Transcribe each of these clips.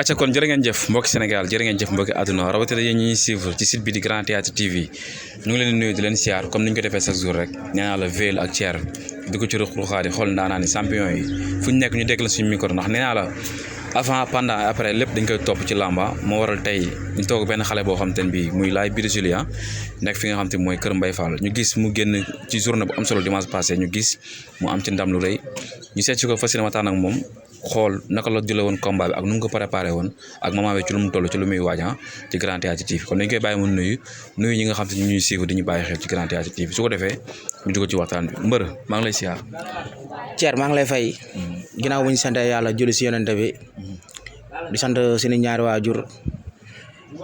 acca kon jërë ngeen jëf mbokki Sénégal jërë ngeen jëf mbokki àdduna rawatina yéen ñi ñuy suivre ci site bi di Grand Théâtre TV ñu ngi leen di nuyu di leen siyaar comme ni ñu ko defee chaque jour rek nee naa la Veil ak Thier di ko ci ruq-ruqaat yi xool ndaanaa ni champion yi fu ñu nekk ñu dégg la suñu micro ndax nee naa la avant pendant et après lépp dañ koy topp ci làmba moo waral tey ñu toog benn xale boo xam te ne bii muy Laye Bruce Lee nekk fi nga xam te mooy Kër Mbaye Fall ñu gis mu génn ci journée bu am solo dimanche passé ñu gis mu am ci ndam lu rëy ñu seet si ko fas yéene waxtaan ak moom xool naka la jëlee woon combat bi ak nu mu ko préparé woon ak moment bi ci lu mu toll ci lu muy waaj ci Grand Théâtre TV kon dañ koy bàyyi mu nuyu ñi nga xam te ñu ñuy suivre di ñu bàyyi xel ci Grand Théâtre TV su ko defee ñu dugg ci waxtaan bi mbër maa ngi lay siyaar. Thier maa ngi lay fay ginnaaw bu ñu sant yàlla julli si yonent bi di sant suñu ñaari waajur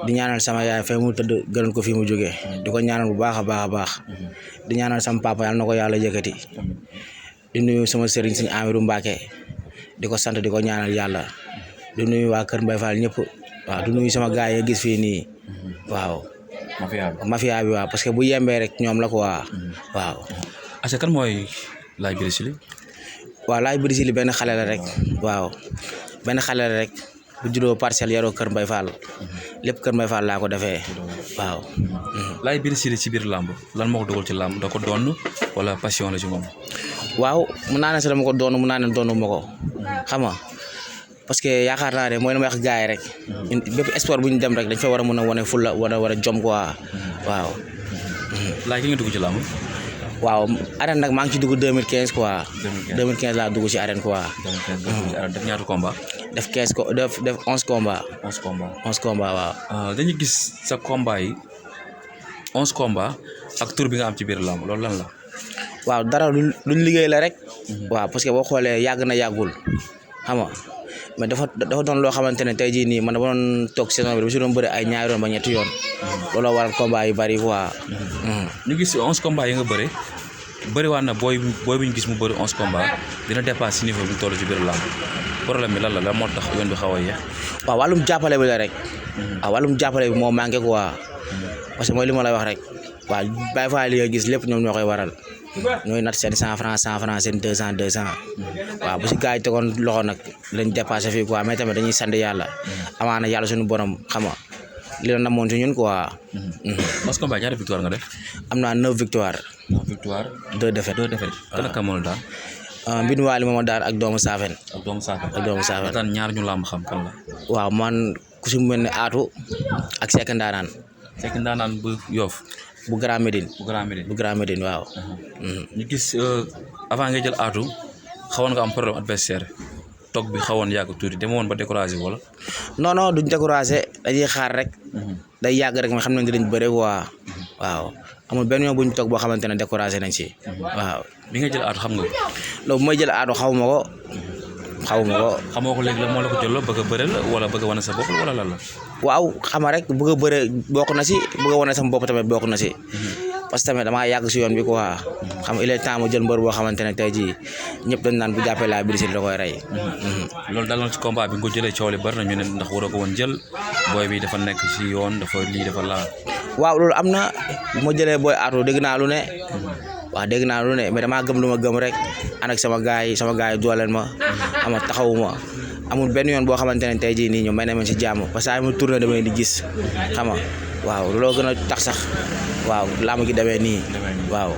di ñaanal sama yaay fay mu tëdd gënal ko fi mu jógee di ko ñaanal bu baax a baax di ñaanal sama papa yàlla na ko yàlla yëkkati di nuyu sama sëriñ suñu Amadou Mbacke di ko sant di ko ñaanal yàlla di nuyu waa Kër Mbaye Fall ñëpp waaw di nuyu sama gaay yi gis fii nii waaw. mafia bi waaw parce que bu yembee rek ñoom la ko waaw. acca kan mooy Laye Bruce Lee. waaw Laye Bruce Lee benn xale la rek waaw benn xale la rek bu juddoo Parcelles yaroo Kër Mbaye Fall lépp Kër Mbaye Fall laa ko defee waaw. Laye Bruce Lee ci biir làmb lan moo ko dugal ci làmb da ko doon wala passion la ci moom. waaw mun naa ne sax dama ko doon mun naa ne doonu ma ko xam nga parce que yaakaar naa ne mooy la may wax gars yi rek bépp sport bu ñu dem rek dañ fa war a mën a wane fulla war a jom quoi waaw. Laye ki nga dugg ci làmb. waaw arène nag maa ngi ci dugg 2015 quoi. 2015 laa dugg ci arène quoi. 2015 def ñaata combat. def 11 combat. 11 combat waaw. dañuy gis sa combat yi 11 combat ak tur bi nga am ci biir làmb loolu lan la. waaw dara luñ liggéey la rek. waaw parce que boo xoolee yàgg na yàggul xam nga mais dafa doon loo xamante ne tey jii nii man dama doon toog saison bi dama si doon bëri ay ñaari yoon ba ñetti yoon looloo waral combat yu bari quoi. ñu gis 11 combat yi nga bëri waat na booy bu ñu gis mu bëri 11 combat dina dépasse niveau bi mu toll ci biir làmb problème bi lan la moo tax yoon bi xaw a yéex. waaw wàllum jàppale bi la rek. waaw wàllum jàppale bi moo manqué quoi. parce que mooy li ma lay wax rek waaw Baye Fall li nga gis lépp ñoom ñoo koy waral. ñooy nat seen 100 francs seen 200 waaw bu si gars yi tegoon loxo nag lañ dépassé fii quoi mais tamit dañuy sant yàlla amaana yàlla suñu borom xam nga li la namoon si ñun quoi. parce que combat ñaata victoire nga def. am naa 9 victoire. 9 victoire. 2 défaites. 2 défaites. kan ak kan moo la daan. Mbin Waly moom daan ak doomu Safen. daan ñaar ñu làmb xam kan la. waaw man ku si mel ne Aatu ak Seck Ndaanaan. bu Yoff. bu Grand Médine waaw. ñu gis avant nga jël Aatu xawoon nga am problème adversaire toog bi xawoon yàgg tuuti dama woon ba découragé wala. non duñ découragé dañuy xaar rek. day yàgg rek mais xam nañ dinañ bëre quoi. waaw amul benn yoon buñ toog boo xamante ne découragé nañ si. waaw bi nga jël Aatu xam nga ko. loolu bu may jël Aatu xawuma ko. xamoo ko léegi la moo la ko jëloo bëgg a bëre la wala bëgg a wane sa bopp wala lan la. waaw xama rek bëgg a bëre bokk na si bëgg a wane sama bopp tamit bokk na si. parce que tamit damaa yàgg si yoon bi quoi. xam nga il est temps ma jël mbër boo xamante ne tey jii ñëpp dañ naan bu jàppee Laye Bruce Lee da koy rey. loolu dal na ci combat bi nga ko jëlee coow li bari na ñu ne ndax waroo ko woon jël booy bi dafa nekk si yoon dafa lii dafa laa. waaw loolu am na bu ma jëlee booy Aatu dégg naa lu ne. waaw dégg naa lu ne mais damaa gëm lu ma gëm rek ànd ak sama gars yi dooleel ma ama taxawuma amul benn yoon boo xamante ne tey jii nii ñu may na ma si jàmm parce que ay ma tourné damay di gis xam nga waaw looloo gën a tax sax waaw làmb gi demee nii waaw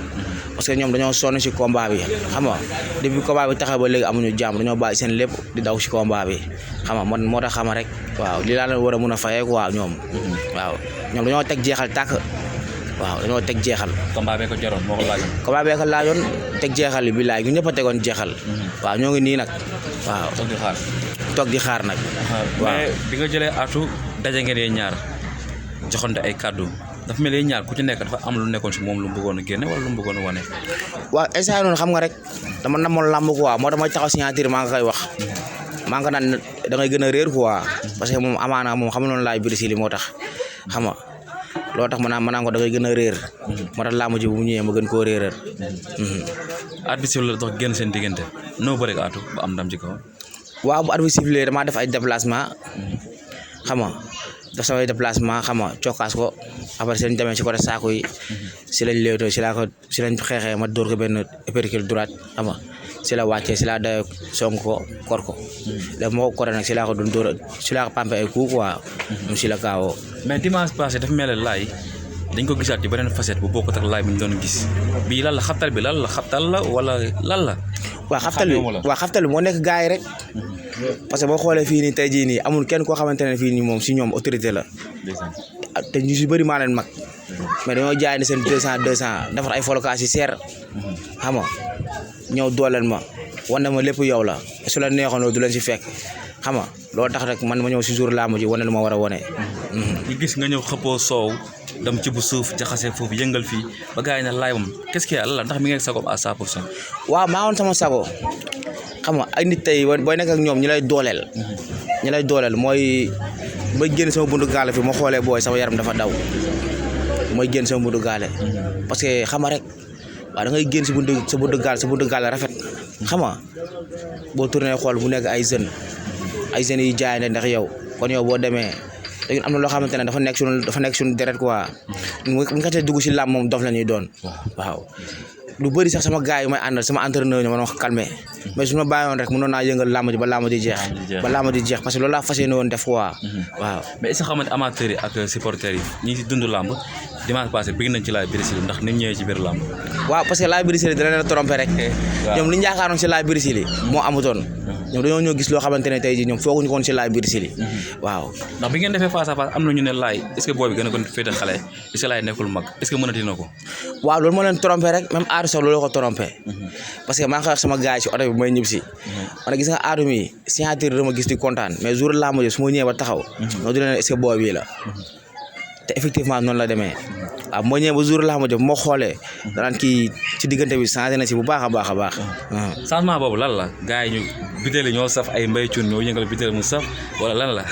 parce que ñoom dañoo sonn si combat bi xam nga depuis combat bi taxaw ba léegi amuñu jàmm dañoo bàyyi seen lépp di daw si combat bi xam nga man moo tax xama rek waaw li laa leen war a mun a fayee quoi ñoom waaw ñoom dañoo teg jeexal tàkk waaw dañoo teg jeexal. combat bee ko jaroon moo ko laajoon. combat bee ko laajoon teg jeexal bi laay ñu ñëpp a tegoon jeexal. waaw ñoo ngi nii nag waaw. toog di xaar nag. waaw mais bi nga jëlee Aatu daje ngeen yéen ñaar joxante ay kàddu dafa mel ni ñaar ku ci nekk dafa am lu nekkoon si moom lu mu bëggoon a génne wala lu mu bëggoon a wane. waaw instant noonu xam nga rek dama namoon làmb quoi moo tax ma taxaw signature maa nga koy wax maa nga naan da ngay gën a réer quoi parce que moom amaana moom xam noonu Laye Bruce Lee moo tax xam nga loolu tax ma naan ko da ngay gën a réer moo tax làmb ji bu mu ñëwee ma gën koo réeral. arbitre la dox génn seen diggante noo bëri Aatu ba am ndam ci kaw. waaw bu arbitre sifflé damaa def ay déplacement xam nga def samay déplacement xam nga cokkaas ko après si lañ demee si côté saako yi si lañ léewtoo si lañ xeexee ma dóor ko benn uppercut droite xam nga si la wàccee si la dayoo song ko kor ko léegi moo ko koree nag si laa ko doon dóor si laa ko pampé ay coup quoi moom si la kaawoo. mais dimanche passé dafa mel ne Laye dañ ko gisaat ci beneen facette bu bokkut ak Laye bi ñu doon gis bii lan la xabtal bi lan la xabtal la wala lan la. waaw xabtal bi moo nekk gars yi rek parce que boo xoolee fii nii tey jii nii amul kenn koo xamante ne fii nii moom si ñoom autorité la te ñu si bëri maa leen mag mais dañoo jaay ne seen 200 defar ay folokaas yi seer xam nga ñëw dooleel ma wane ma lépp yow la su la neexoon loolu du leen si fekk xam nga loolu tax rek man ma ñëw si jour làmb ji wane lu ma war a wane. ñu gis nga ñëw xëppoo soow dem ci bu suuf jaxase foofu yëngal fii ba gars yi ne Laye moom qu'est-ce qu'il y a la ndax mi ngi sagoom à 100%. waaw maa woon sama sago xam nga ay nit tey booy nekk ak ñoom ñu lay dooleel mooy may génn sama buntu gaale fi ma xoolee booy sama yaram dafa daw mooy génn sama buntu gaale parce que xam nga rek waaw da ngay génn sa buntu gaale rafet xam nga boo tourné xool bu nekk ay jeunes yi jaay ndax yow kon yow boo demee léegi am na loo xamante ne dafa nekk suñu deret quoi mu nga tey dugg si làmb moom dof la ñuy doon waaw lu bëri sax sama gars yi may àndal sama entraîneur ñu ma wax calmer mais su ma bàyyoon rek mënoon naa yëngal làmb ji ba làmb ji jeex parce que loolu laa fas yéene woon def quoi waaw. mais est-ce que xamante amateurs yi ak supporters yi ñi si dund làmb dimanche passé bëgg nañ ci Laye Bruce Lee ndax ni mu ñëwee ci biir làmb. waaw parce que Laye Bruce Lee dana leen trompé rek. ñoom li ñu yaakaaroon si Laye Bruce Lee moo amutoon. ñoom dañoo ñëw gis loo xamante ne tey jii ñoom fooguñu ko woon si Laye Bruce Lee waaw. ndax bi ngeen defee face à face am na ñu ne Laye est-ce que booy bi gën a ko féete xale est-ce que Laye nekkul mag est-ce que mënati na ko. waaw loolu moo leen trompé rek même Aadou sax loolu ko trompé parce que maa ngi wax sama gars yi si oto bi may ñib si man gis nga Aadou mi signature dama gis di kontaan mais jour làmb ji su ma ñëwee ba taxaw noo di leen est-ce que booy bii la te effectivement noonu la demee waaw moo ñëwee ba jour làmb ji moo xoolee danaan kii ci diggante bi changé na si bu baax a baax changement boobu lan la gars yi ñu bitéeli ñoo saf ay mbay cuun ñoo yëngal bitéeli mu saf wala lan la.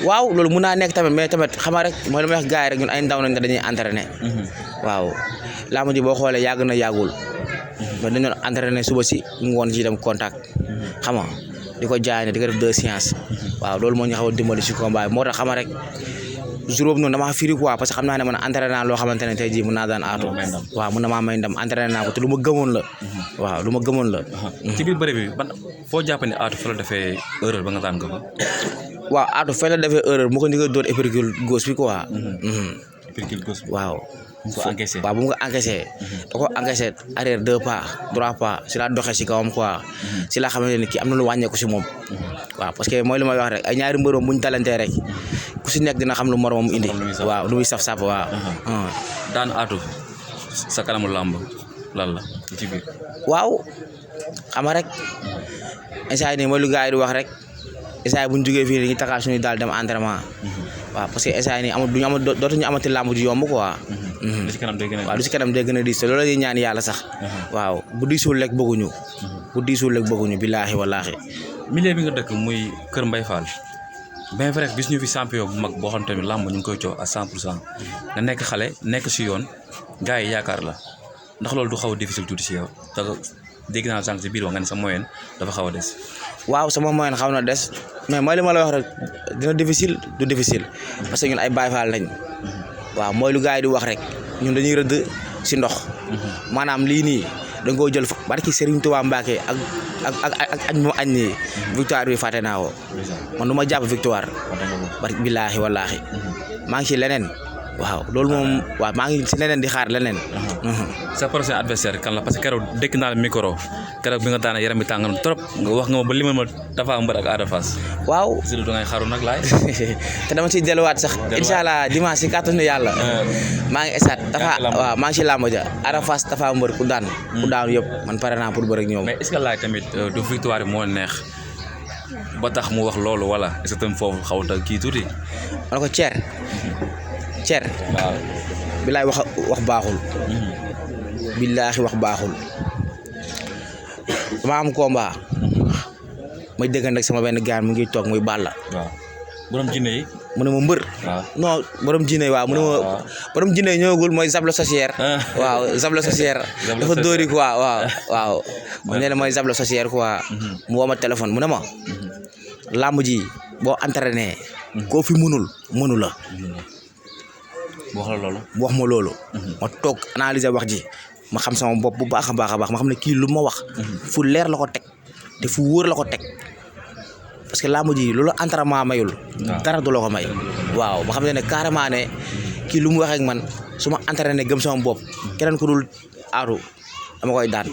waaw loolu mun naa nekk tamit mais tamit xama rek mooy li may wax gars yi rek ñun ay ndaw nañ dañuy entraîné waaw làmb ji boo xoolee yàgg na yàggul mais dañu doon entraîné suba si ngoon ci dem contact xam nga di ko jaay ne di ko def 2 séances waaw loolu moo ñu xaw a dimbali si combat bi moo tax xama rek jour boobu noonu damaa firi quoi parce que xam naa ne man entraîné naa loo xamante ne tey jii mën naa daan Aatu waaw mën na maa may ndam entraîné naa ko te lu ma gëmoon la waaw lu ma gëmoon la. ci biir bëri bi ban foo jàpp ne Aatu fa la defee erreur ba nga daan ko fa. waaw Aatu fa la defee erreur mu ko njëkk a dóor uppercut gauche bi quoi. uppercut gauche bi waaw. waaw bu mu ko encaissé da ko encaissé arrière 2 pas 3 pas si la doxee si kawam quoi si la xamante ne kii am na lu wàññeeku si moom waaw parce que mooy li may wax rek ay ñaari mbër moom bu ñu talantee rek ku si nekk dina xam lu moromam indi waaw lu muy saf-saf waaw. daan Aatu sa kanamu làmb lan la ci biir. waaw xam nga rek instant nii mooy lu gars yi di wax rek instant bu ñu jógee fii dañuy taxaw suñu daal dem entraînement waaw parce que instant nii dootuñu amati làmb ju yomb quoi. lu ci kanam day gën a waaw lu ci kanam day gën a diis te loolu la ñuy ñaan yàlla sax. waaw bu diisul rek bëgguñu. billaahi wallaahi. milieu bi nga dëkk muy Kër Mbaye Fall bien vrai gis ñu fi champion bu mag boo xam tamit làmb ñu ngi koy coow à 100% nga nekk xale nekk si yoon gars yi yaakaar la ndax loolu du xaw a difficile tuuti si yow te dégg naa sànq si biir wax nga ne sa moyenne dafa xaw a des. waaw sama moyenne xaw na des mais mooy li ma la wax rek dina difficile du difficile parce que ñun ay Baye Fall lañ. waaw mooy lu gars yi di wax rek ñun dañuy rëdd si ndox maanaam lii nii dañ koo jël barki Serigne Touba Mbacké ak añ moom añ nii victoire bi fàtte naa ko man du ma jàpp victoire barki billaahi wallaahi maa ngi ci leneen waaw loolu moom waaw maa ngi ci leneen di xaar leneen. sa prochain adversaire kan la parce que keroog dëkk naa la micro keroog bi nga daana yaram bi tàng na trop nga wax nga ma ba limal ma Tapha Mbeur ak Ada Fass. waaw si lu dangay xaru nag laay. te dama ciy delluwaat sax. incha allah dimanche si kàttanu yàlla. maa ngi esat Tapha waaw maa ngi ci làmb ja Ada Fass Tapha Mbeur ku daanu yëpp man pare naa pour bëre ak ñoom. mais est-ce que laay tamit du victoire bi moo neex ba tax mu wax loolu wala est-ce que tamit foofu xawut a kii tuuti. ma ne ko Thier. waaw. bilaay wax baaxul. billaahi wax baaxul. dama am combat. may dégg rek sama benn gaan mu ngi toog muy Balla. waaw borom jinne yi. mu ne ma mbër. waaw non borom jinne yi waaw mu ne ma. borom jinne yi ñëwagul mooy Zabla Socière. waaw Zabla Socière. dafa dóori quoi waaw. mu ne la mooy Zabla Socière quoi. mu woo ma téléphone mu ne ma. làmb ji boo entraîné koo fi mënu la wax la loolu wax ma loolu ma toog analyser wax ji ma xam sama bopp bu baax a baax ma xam ne kii lu ma wax fu leer la ko teg te fu wóor la ko teg parce que làmb ji loolu entraînement mayul dara du la ko may waaw ma xam ne carrément ne kii lu mu wax ak man su ma entraîné gëm sama bopp keneen ku dul Atou dama koy daan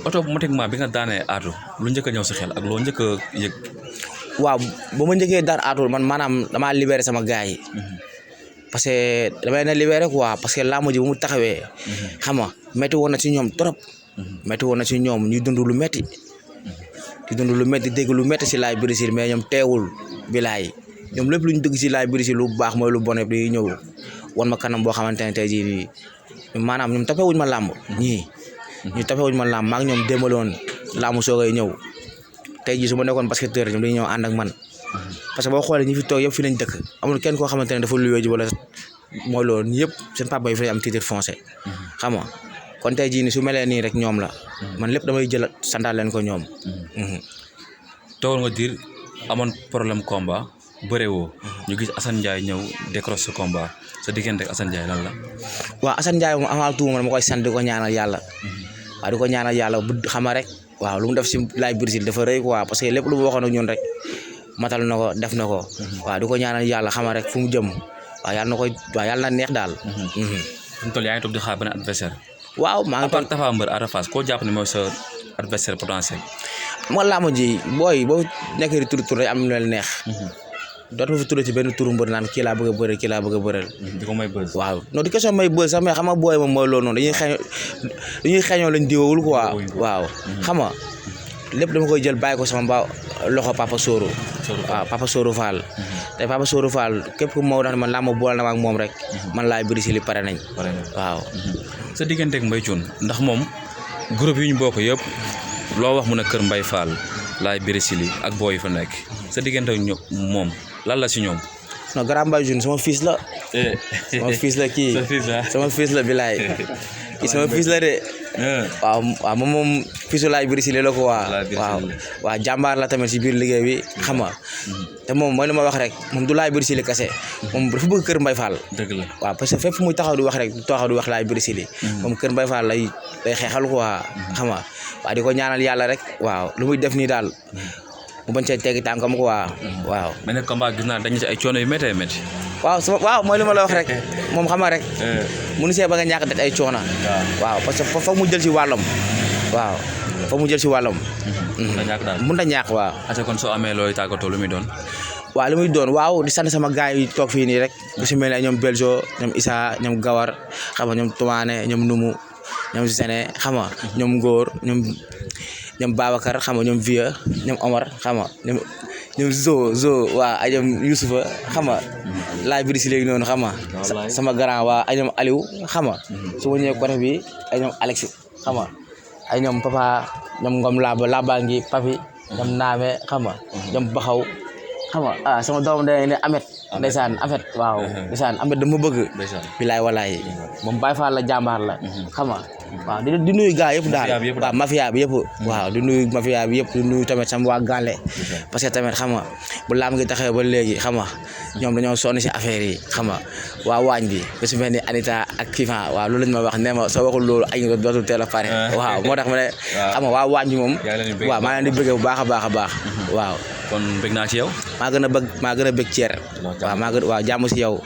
automatiquement bi nga daanee Atou lu njëkk a ñëw sa xel ak loo njëkk a yëg waaw ba ma njëkkee daan Atou man maanaam damaa libéré sama gars yi parce que damay na libéré quoi parce que làmb ji bu mu taxawee xam nga métti woon na ci ñoom trop métti woon na ci ñoom ñu dund lu métti dégg lu métti si Laye Brésil mais ñoom teewul bilaay ñoom lépp lu ñu dëgg si Laye Brésil lu baax mooy lu bon di ñëw wan ma kanam boo xamante ne tey jii nii maanaam ñoom tapewuñ ma làmb ñu tapewuñ ma làmb maa ngi ñoom démbaloon làmb soogay ñëw tey jii su ma nekkoon basketteur ñoom dañuy ñëw ànd ak man parce que boo xoolee ñi fi toog yëpp fi lañ dëkk amul kenn koo xamante ne dafa luwee ji wala mooy loolu yëpp seen papa yi fi lañ am titre foncier xam nga kon tey jii nii su melee nii rek ñoom la man lépp damay jël sandaal leen ko ñoom toogal nga diir amoon problème combat bëre woo ñu gis Assane Ndiaye ñëw décroche ce combat sa diggante ak Assane Ndiaye lan la waaw Assane Ndiaye moom avant tout man ma koy sant di ko ñaanal yàlla waaw di ko ñaanal yàlla bu xama rek waaw lu mu def si Laye Brésil dafa rëy quoi parce que lépp lu mu waxoon ak ñun rek matal na ko def na ko waaw di ko ñaanal yàlla xama rek fu mu jëm waaw yàlla na neex daal mu toll yaa ngi toog di xaar benn adversaire waaw maa ngi à part Tapha Mbeur Ada Fass koo jàpp ne mooy sa adversaire potentiel moo làmb ji booy boo nekkee di tur day am lu leen neex dootuma fi tudd ci benn turu mbër naan kii laa bëgg a bëre kii laa bëgg a bëreel di ko may buzz waaw non di question may buzz sax mais xam nga booy moom mooy loolu noonu dañuy xeeñoo lañ diwowul quoi waaw xam nga lépp dama koy jël bàyyi ko sama loxo Papa Soro waaw Papa Soro Fall te Papa Soro Fall képp ku moo tax man làmb boole na ma ak moom rek man Laye Brésil pare nañ waaw sa diggante ak Mbaye Thioune ndax moom groupe yi ñu bokk yëpp loo wax mu ne kër Mbaye Fall Laye Brésil ak booy yi fa nekk sa diggante ak moom lan la si ñoom non grand Mbaye Thioune sama fils la sama fils la kii sama fils la bilaay kii sama fils la de waaw moom fisu Laye Brésil la ko waaw jàmbaar la tamit si biir liggéey bi xam nga te moom mooy li ma wax rek moom du Laye Brésil kese moom dafa bëgg kër Mbaye Fall dëgg la waaw parce que fépp fu muy taxaw di wax rek du taxaw di wax Laye Brésil moom kër Mbaye Fall lay xeexal quoi xam nga waaw di ko ñaanal yàlla rek waaw lu muy def nii daal mu bañ cee teggi tànkam ko waaw mais nag combat gis naa dañu ci ay coono yu méttee métti waaw mooy li ma la wax rek moom xam nga rek mënu see ba nga ñàkk daj ay coono waaw parce que foog mu jël si wàllam waaw foog mu jël si wàllam mun na ñàkk waaw ate kon soo amee looy tàggatoo lu muy doon waaw lu muy doon waaw di sant sama gars yi toog fii nii rek bu si mel ne ñoom Beljo ñoom Issa ñoom Gawar xam nga ñoom Toumane ñoom Numu ñoom Zene xam nga ñoom Ngor ñoom Babacar xam nga ñoom Vieux ñoom Omar xam nga ñoom Zo waa ay ñoom Youssoufa xam nga Laye Brésil léegi noonu xam nga sama grand waa ay ñoom Aliou xam nga su ma ñëwee côté bi ay ñoom Alex xam nga ay ñoom papa ñoom Ngom laba ngi papi ñoom Naame xam nga ñoom Baxaw xam nga sama doom day ne Amet ndeysaan Amet waaw ndeysaan Amet dama bëgg bilaay walaay moom Baye Fall la jàmbaar la xam nga waaw di nuyu gaa yëpp daal waaw mafia bi yëpp waaw di nuyu mafia bi yëpp di nuyu tamit sama waa Gàlle parce que tamit xam nga bu laam ngi taxee ba léegi xam nga ñoom dañoo sonn si affaire yi xam nga waa waañ bi ba su mel ni Anita ak Kifan waaw loolu lañ ma wax ne ma soo waxul loolu añ dootul teel a pare waaw moo tax ma ne xam nga waa waañ bi moom waaw maa leen di bëgg bu baax a baax waaw kon bëgg naa ci yow maa gën a bëgg Thier waaw jàmm si yow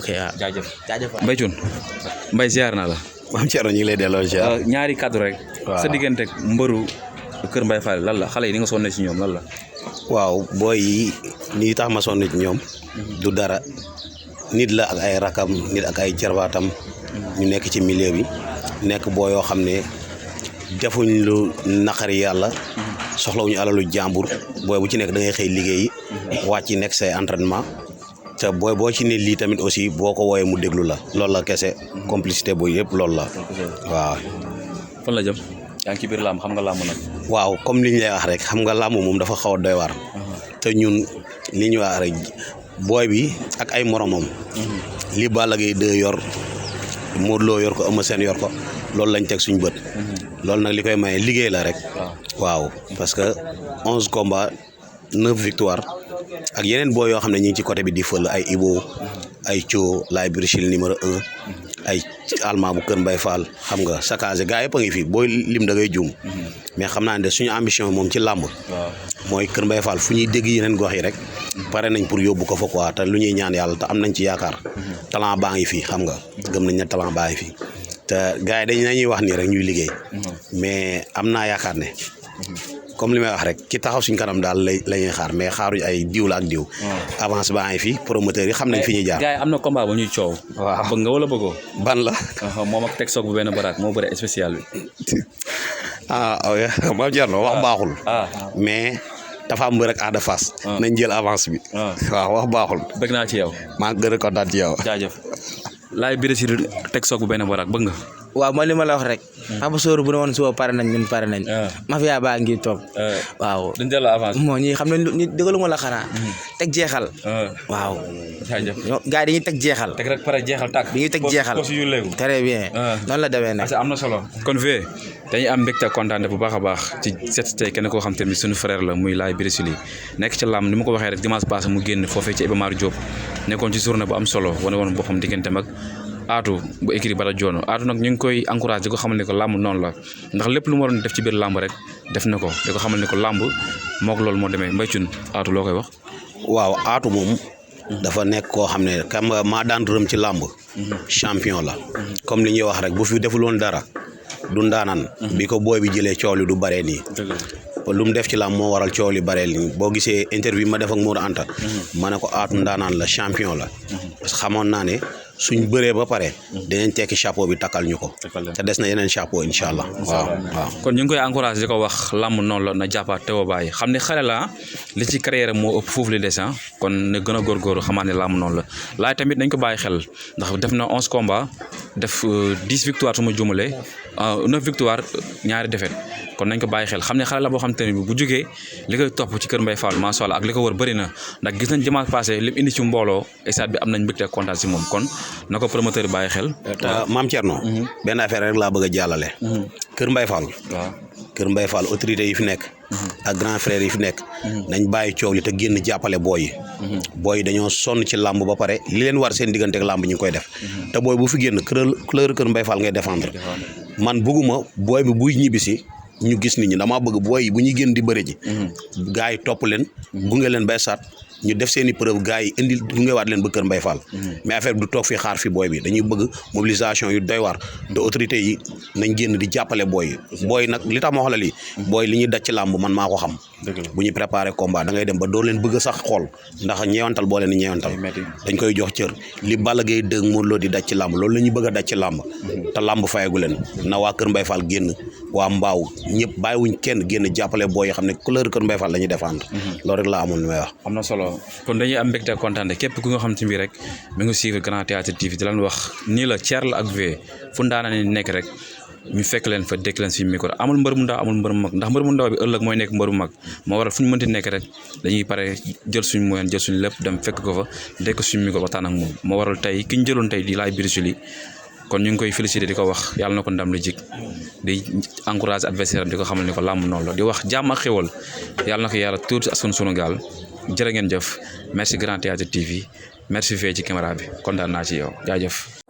ok waaw jaajëf Mbaye Thioune Mbaye ziar naa la maam Thierno ñu ngi lay delloo ziar ñaari kaddu rek sa diggante ak mbëru kër Mbaye Fall lan la xale yi ni nga sonne ci ñoom lan la waaw booy yi nii tax ma sonn ci ñoom du dara nit la ak ay rakam nit ak ay jarbaatam ñu nekk ci milieu bi nekk boo yoo xam ne defuñ lu naqari yàlla soxlawuñu alalu jàmbur booy bu ci nekk da ngay xëy liggéeyi wàcc nekk say entraînement te booy boo ci ne lii tamit aussi boo ko wooyee mu déglu la loolu la kese complicité booy yëpp loolu la waaw. fan la jëm yaa ngi ci biir làmb xam nga làmb nag. waaw comme li ñu lay wax rek xam nga làmb moom dafa xaw a doy waar. te ñun li ñu wax rek booy bi ak ay moromam. li Balla Gaye 2 yor Modou Lo yor ko Eumeu Sène yor ko loolu lañ teg suñu bët loolu nag li koy maye liggéey la rek waaw parce que 11 combats 9 victoires ak yeneen boo yoo xam ne ñu ngi ci côté bi di fël ay Ibo ay Thio Laye Birchil numéro 1 ay Alma bu Kër Mbaye Fall xam nga Sakazé gars yëpp a ngi fi booy lim da ngay juum mais xam naa ne suñu ambition moom ci làmb mooy Kër Mbaye Fall fu ñuy dégg yeneen gox yi rek pare nañ pour yóbbu ko fa quoi te lu ñuy ñaan yàlla te am nañ ci yaakaar talent baa ngi fi xam nga gëm nañ ne talent baa ngi fi te gars yi dañuy wax nii rek ñuy liggéey mais am naa yaakaar ne comme li may wax rek ki taxaw suñ kanam daal la ñuy xaar mais xaaruñ ay diw la ak diw avance baa ngi fi promoteurs yi xam nañ fi ñuy jaar. gars yi am na combat bu ñuy coow. waaw bëgg nga wala bëggoo. ban la. moom ak teg soog bu benn baraak moo bëre spécial bi. ma jar na wax baaxul. mais dafa am rek Ada Fass. nañ jël avance bi. waaw wax baaxul. bëgg naa ci yow. maa ngi gën a kontaan ci yow. jaajëf. Laye Birchil teg soog bu benn baraak bëgg nga. waaw man li ma la wax rek. Papa Sow bu ne woon suba pare nañ ñun pare nañ. mafia baa ngi toog. waaw duñ jël avance. moo ñi xam ne ñu dëggaluma la xanaa. teg jeexal. waaw. jaajëf. gars yi dañuy teg jeexal. teg rek pare jeexal tàkk. dañuy teg jeexal très bien. noonu la demee nag. am na solo. kon Vieux dañuy am mbégte kontaan bu baax a baax ci set tey kenn koo xam te ne suñu frère la muy Laye Birchil nekk ci làmb ni ma ko waxee rek dimanche passé mu génn foofee ci Iba Mar Diop nekkoon ci journée bu am solo wane woon boppam diggante mag Atou bu écrit Bada Joono Atou nag ñu ngi koy encouragé di ko xamal ne ko làmb noonu la ndax lépp lu mu waroon def ci biir làmb rek def na ko di ko xamal ne ko làmb mook loolu moo demee Mbaye Thioune Atou loo koy wax. waaw Atou moom. dafa nekk koo xam ne kam maa daan rëm ci làmb. champion la. comme li ñuy wax rek bu fi defuloon dara du ndaanaan. bi ko booy bi jëlee coow li du baree nii. lu mu def ci làmb moo waral coow li baree nii boo gisee interview ma def ak Modou Anta. ma ne ko Atou ndaanaan la champion la. parce que xamoon naa ne suñ bëree ba pare. dinañ tekki chapeau bi takkal ñu ko. te des na yeneen chapeau incha allah. waaw. kon ñu ngi koy encouragé di ko wax làmb noonu la na jàppaat teewoo bàyyi xam ne xale la li ci carrière moo ëpp foofu li des kon ne gën a góorgóorlu xamaat ne làmb noonu la Laye tamit nañ ko bàyyi xel ndax def na 11 combats def 10 victoires su ma jumalee 9 victoires ñaari défaites kon nañ ko bàyyi xel xam ne xale la boo xam te ne bi bu jógee li koy topp ci Kër Mbaye Fall macha allah ak li ko wër bëri na ndax gis nañ dimanche passé lim indi ci mbooloo stade bi am nañ mbégte kontaan si moom kon na ko promoteur bàyyi xel. Maam Thierno. benn affaire rek laa bëgg a jàllale. Kër Mbaye Fall. waaw Kër Mbaye Fall autorité yi fi nekk. ak grand frère yi fi nekk. nañ bàyyi coow li te génn jàppale booy yi. booy yi dañoo sonn ci làmb ba pare li leen war seen diggante ak làmb ñu ngi koy def. te booy bu fi génn couleur Kër Mbaye Fall ngay défendre. man bëgguma booy bi buy ñibbisi ñu gis nit ñi damaa bëgg booy yi bu ñuy génn di bëre ji. gars yi topp leen. gunge leen bay saat ñu def seen i preuve gars yi indi gungewaat leen ba Kër Mbaye Fall. mais affaire bi du toog fi xaar fi booy bi dañuy bëgg mobilisation yu doy waar te autorité yi nañ génn di jàppale booy yi. booy nag li tax ma wax la lii. booy li ñuy daj ci làmb man maa ko xam. bu ñuy préparé combat da ngay dem ba doo leen bëgg sax xool ndax ñeewantal boo leen di ñeewantal. dañ koy jox cër li Balla Gaye dëgg Modou Lo di daj ci làmb loolu la ñuy bëgg a daj ci làmb. te làmb fayagu leen na waa Kër Mbaye Fall génn waa Mbaaw ñëpp bàyyiwuñ kenn génn jàppale booy yi xam ne couleur Kër Mbaye Fall la ñuy défendre. loolu rek laa amoon li may wax. am na solo kon dañuy am mbégte kontaan képp ku nga xam ci mbir rek mi ngi suivre Grand Théâtre TV di leen wax nii la Thier la ak Vieux fu ndaana ni nekk rek ñu fekk leen fa dégg leen suñu micro amul mbër mu ndaw amul mbër mu mag ndax mbër mu ndaw bi ëllëg mooy nekk mbër mu mag moo waral fu ñu mënti nekk rek dañuy pare jël suñu moyen jël suñu lépp dem fekk ko fa dégg suñu micro waxtaan ak moom moo waral tey ki ñu jëloon tey di Laye Birchil kon ñu ngi koy féliciter di ko wax yàlla na ko ndam lu jik di encourager adversaire am di ko xamal ni ko làmb noonu la di wax jàmm ak xéwal yàlla na ko yàlla tuuti askan Sénégal jërë ngeen jëf merci Grand Théâtre TV merci Vieux ci caméra bi kontaan naa ci yow jaajëf